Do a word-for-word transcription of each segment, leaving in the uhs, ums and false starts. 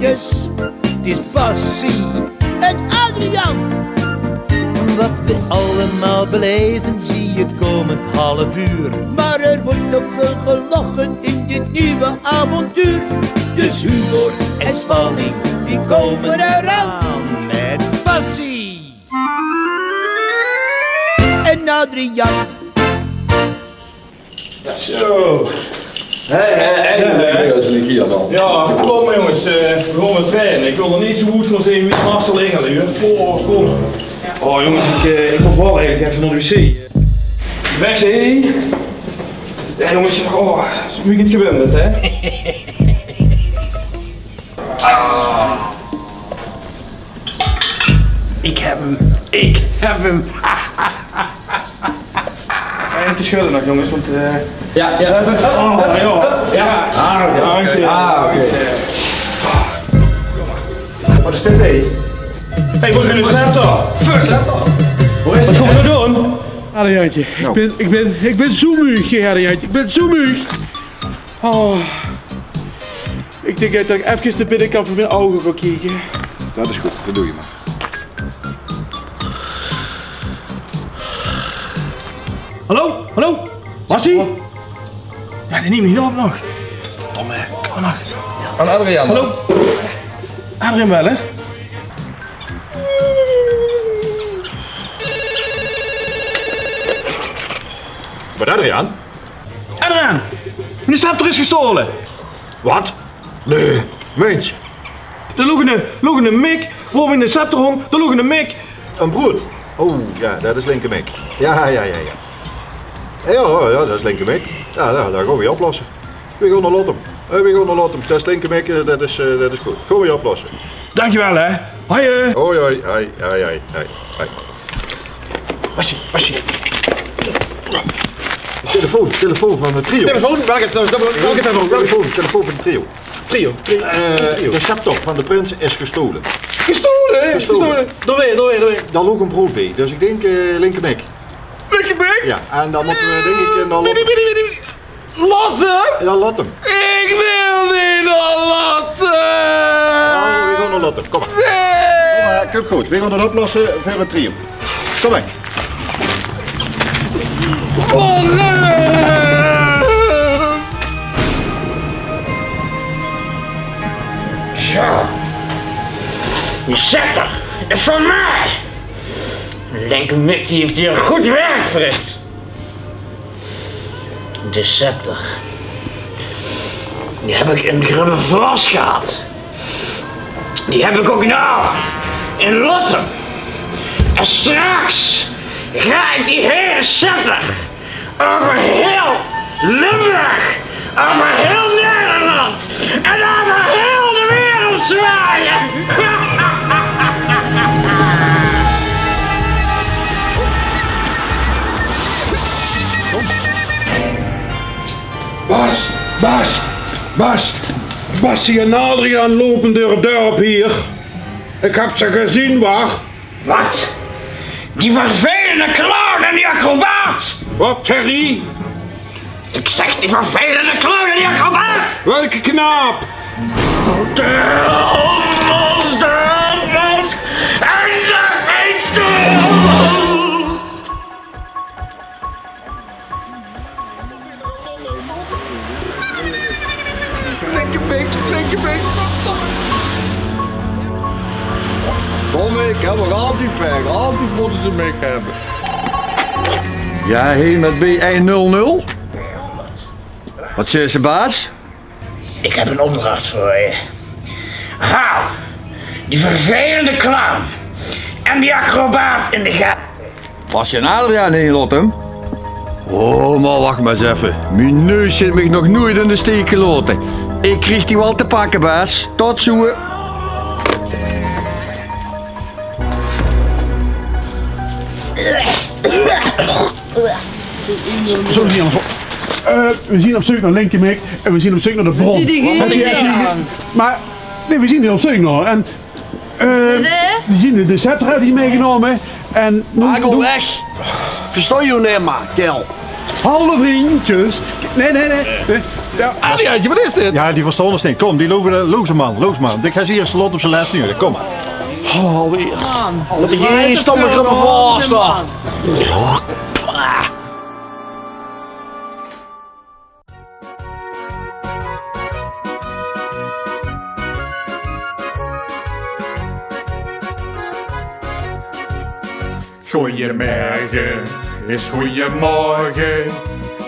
Yes, 't is Bassie en Adriaan. Wat we allemaal beleven, zie het komend half uur. Maar er wordt ook veel gelachen in dit nieuwe avontuur. Dus humor en spanning, die komen eraan. Met Bassie en Adriaan. Zo. Hè, hè, hè, hè. Jao, kóm mer, jónges, eh, v'r gaon weer traine. Ich wil nog neet zoe good gaon zeen wie Marcel Engelen, huur. Oh, kóm. Oh, jónges, ich, eh, ich mót waal eigelik effe nao de wc. Weg, zèk. Jao, jónges, oh, zoe wie ich 't gewend bön, hè. Ich höb 'm. Ich höb 'm. Effe sjudde nog, jónges, want, eh, jao, jao. Oh, jao. Jao. Ah, oké. Ah, oké. Wat is dit, hè? Hey, wo is de scepter? Wat kómme v'r doon? Adriaantje, ich bön, ich bön, ich bön zoe meug, hè, Adriaantje. Ich bön zoe meug. Oh. Ich dink det ich efkes nao binne kan veur mien ouge gaon kieke. Det is good, det doon v'r mer. Hallo? Hallo? Bassie? Jao, dae numt neet op nog. Verdomme. Aan Adriaan. Hallo? Adriaan belle. Mit Adriaan? Adriaan, miene scepter is gestaole. Wat? Nae, meins se? D'r loog 'ne, loog 'ne mik, wo ich miene scepter hóng, d'r loog 'ne mik. Ein broed? Oh, jao, det is linkemik. Jao, jao, jao, jao. Jao, jao, det is linkemik. Jao, jao, det gaon v'r oplosse. V'r gaon nao Lottum. Eh, v'r gaon nao Lottum. Det is linkemik, eh, det is, eh, det is good. Gaon v'r oplosse. Dankjewel, hè. Hoi, eh. Hoi, hoi, hoi, hoi, hoi, hoi. Bassie, Bassie. Telefoon, telefoon van de trio. Telefoon? Welke, welke telefoon? Telefoon, telefoon van de trio. Trio, trio. Eh, de scepter van de prins is gestaole. Gestaole? Gestaole. Gestaole. Door wae, door wae, door wae? Dao loog ein broed bie, dus ich dink, eh, linkemik. Linkemik? Jao, en dan mótte v'r, dink ich, eh, nao Lottum. Lottum? Jao, Lottum. Ich wil neet nao Lottum. Oh, v'r gaon nao Lottum. Kóm mer. Nae. Kóm mer, kump good. V'r gaon det oplosse veur 't trio. Kóm mer. Oh, nae. Zo. De scepter is van mich. Linkemik, dae haet hie good werk verricht. De scepter. Die höb ich in Grubbevors gehad. Die höb ich ouch noe in Lottum. En straks gaon ich die hiele scepter euver hieël Limburg, euver hieël Nederland en euver hieël de wereld zwaoie. Bas, Bas, Bas, Bassie en Adriaan loupe door 't dörp hie. Ich höb ze gezeen, wach. Wat? Die vervelende clown en die acrobaat! Wat, Terry? Ich zèk, die vervelende clown en die acrobaat! Welke knaap? De hommels, de hommels en nog ins de hommels! Flinke bek, flinke bek. Godverdomme, ich höb nog altied pech. Altied mótte ze mich höbbe. Jao, hé, mit B ein nul nul. Wat zaes se, baas? Ich höb ein opdrach veur dich. Haoj die vervelende clown en die acrobaat in de gate. Bassie en Adriaan hie in Lottum? Oh, mer wach mer ins effe. Mien neus haet mich nog noeit in de steek gelaote. Ich krieg die waal te pakke, baas. Tot zoe. Zo, hie, eh, v'r zeen op zeuk nao Linkemik en v'r zeen op zeuk nao de bron. Mer nae, v'r zeen d'r op zeuk nao. En, eh, die zeen de, de scepter haet 'r mitgenómme. En noe, noe weg. Verstaon ich dich neet mie, kael. Hallo vriendjes. Nee, nee, nee. Eh, ja, Adriaantje, wat is dit? Ja, die verstaon ós neet. Kom, die loze, loze man, loze man. Ik ga ze hie slot op zien les nu. Kom maar. Oh, alweer. Dat ik hier stomme grammofoon sta. Goeiemorge is goeiemorge.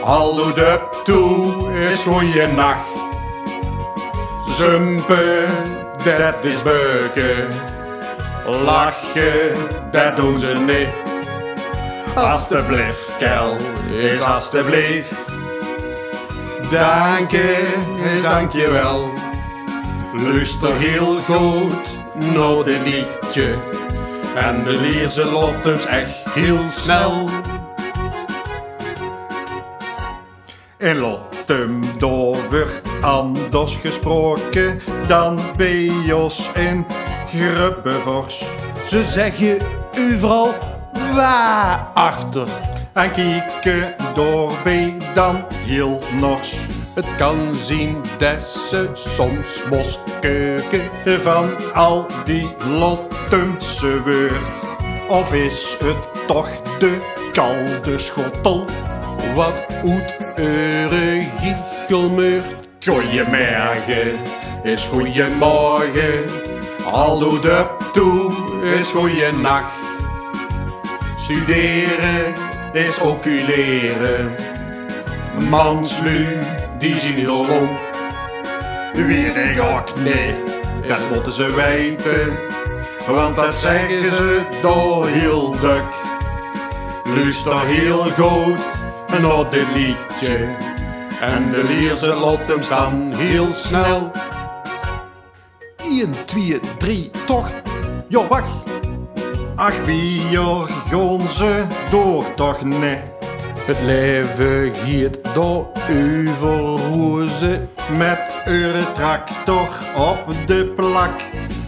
Hallo döp toe is goeienach. Zumpe, det is beuke. Lache, det doen ze neet. Asteblief, kel, is asteblief. Danke is dankjewel. Luuster hiel good nao dit liedje. En de lier ze lotums ech hiel snel. In Lottum, dao wuuert anders gesproke dan bie ós in Grubbevors. Ze zegge euveral wa achter. En kieke daobie dan hiel nors. Het kan zien des se soms mos keuke van al die Lottumse weurt. Of is het toch de kalde schottel wat oet eure giechel meurt? Goeiemorge is goeiemorge. Hallo döp toe is goeienach. Studere is oculere. Manslu, die zien hiel lomp. Wie ik ok, nee, det motte ze weite. Want det zegge ze dao hiel dök. Luuster hiel good nao dit liedje. En de lier ze lotums dan hiel snel. Ien, twieë, drie, toch? Jao, wach. Ach, wie jor gonze door toch, nee. Het leve giet dao euver roze. Met eure tractor op de plak.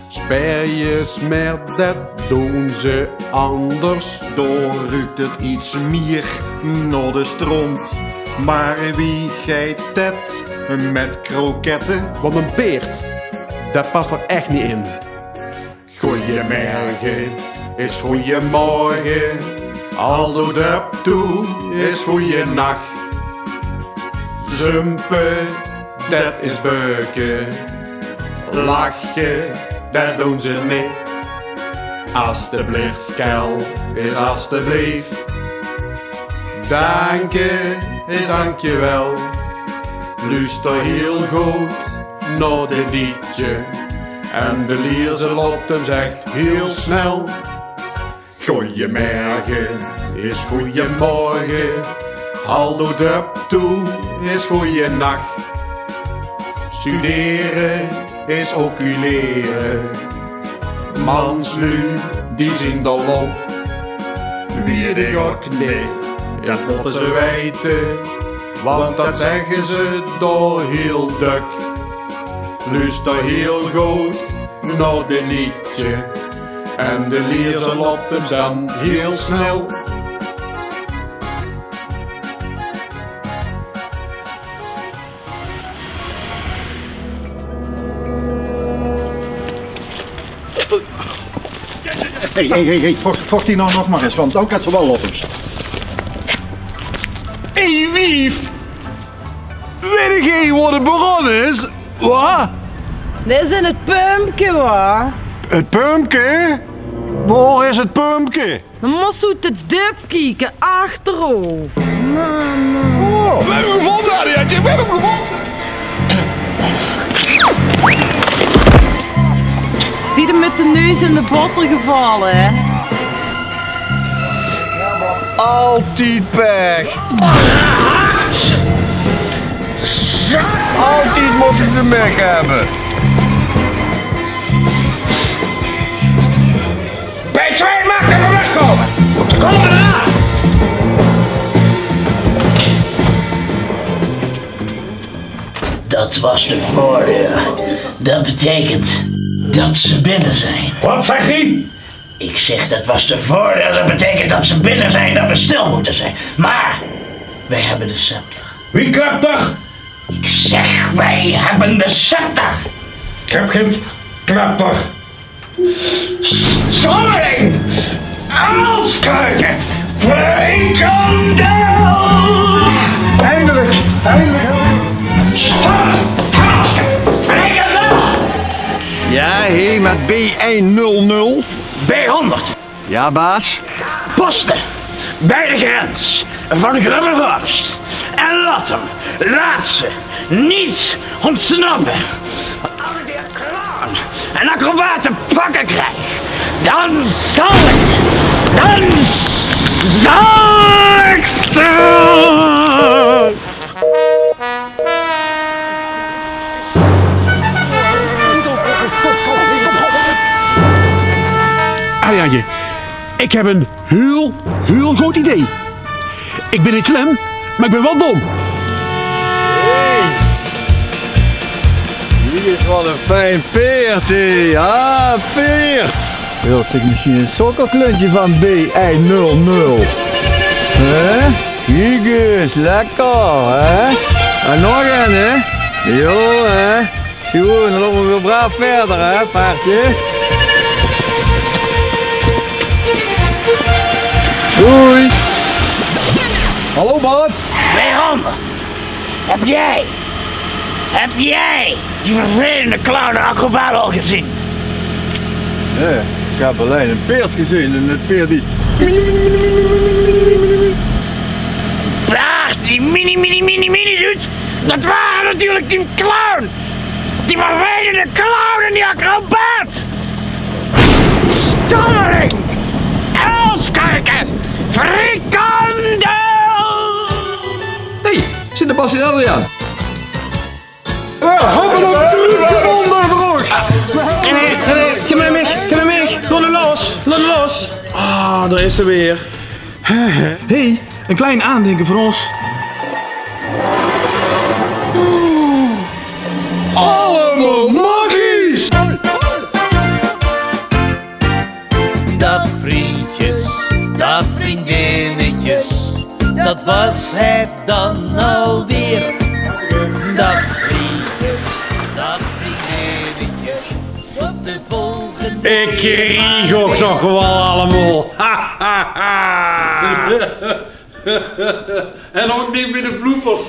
Sperjes, mer det doen ze anders. Dao ruukt het iets mier nao de stront. Maar wie geit det met krokette? Want een peerd, det past er echt niet in. Goeiemorge is goeiemorge. Hallo döp toe is goeienach. Zumpe, det is beuke. Lache, det doen ze neet. Asteblief, kel, is asteblief. Danke is dankjewel. Luuster hiel good nao dit liedje. En de lier ze lotums ech hiel snel. Goeiemorge is goeiemorge. Hallo döp toe is goeienach. Studere is oculere. Manslu, die zien dao lomp. Wie ik ok, nee, det motte ze weite. Want det zegge ze dao hiel dök. Luuster hiel good nao dit liedje. En de lier ze lotums dan hiel snel. Hey, hey, hey, hey, vocht, vocht die nou nog maar eens, want dan kan ze wel lotums. Hey, wief! Weit geej wao de baron is? Wa? Dit is in het pumpke, wa? Het pumpke? Wao is het pumpke? Dan mos oet de dip kieke, achterover. Mama. Oh. We hebben hem gevonden, Adriaantje. We hebben hem gevonden. Zie je met de neus in de botter gevallen, hè? Altied pech. Altied motte ze mech hebbe. Bij twee makkelijker wegkomen. Kom eraan. Dat was de voordeur. Dat betekent dat ze binnen zijn. Wat zag ie? Ik zeg, dat was de voordeur. Dat betekent dat ze binnen zijn, dat we stil moeten zijn. Maar Wij hebben de scepter. Wie klepter? Ik zeg, wij hebben de scepter. Ik heb geen klepter. Stammeling! Uilskuiken! Frikandel! Eindelijk, eindelijk heb ik... Stammeling! Frikandel! Ja, hé, met B één nul nul. B honderd. Ja, baas? Posten bij de grens van Grubbevorst en Lottum, laat ze niet ontsnappen. Als ik die clown en acrobaat te pakken krijg, dan zal ik ze, dan zal ik ze... Arjaantje, ik heb een heel, heel goed idee. Ik ben niet slim, maar ik ben wel dom. Hey. Dit is wel een fijn peerd, hè. Ja, peerd. Wilt zich misschien een sokkerkluntje van B één nul nul? Hè? Kiek eens, lekker, hè? En nog een, hè? Jo, hè? Zo, dan lopen we weer braaf verder, hè, paardje? Doei. Hallo, baas. Weer anders. Heb jij, heb jij die vervelende clown en acrobaat al gezien? Nee, ik heb alleen een peerd gezien en het peerd die... Paard die mini, mini, mini, mini doet, dat waren natuurlijk die clown. Die vervelende clown en die acrobaat. Stammeling. Uilskuiken. Frikandel. Hey, zit de Bas en Adriaan? Kom maar, kom maar, kom maar, los, laat los. Ah, daar is ze weer. Hey, een klein aandenken van ons. Allemaal magisch! Dag vriendjes, dag vriendinnetjes, dat was het dan alweer. Dag vriendjes, dag vriendinnetjes, tot de volgende keer. Ik krieg ook nog wel allemaal. Ha, ha, ha. En ook niet meer de vloepers.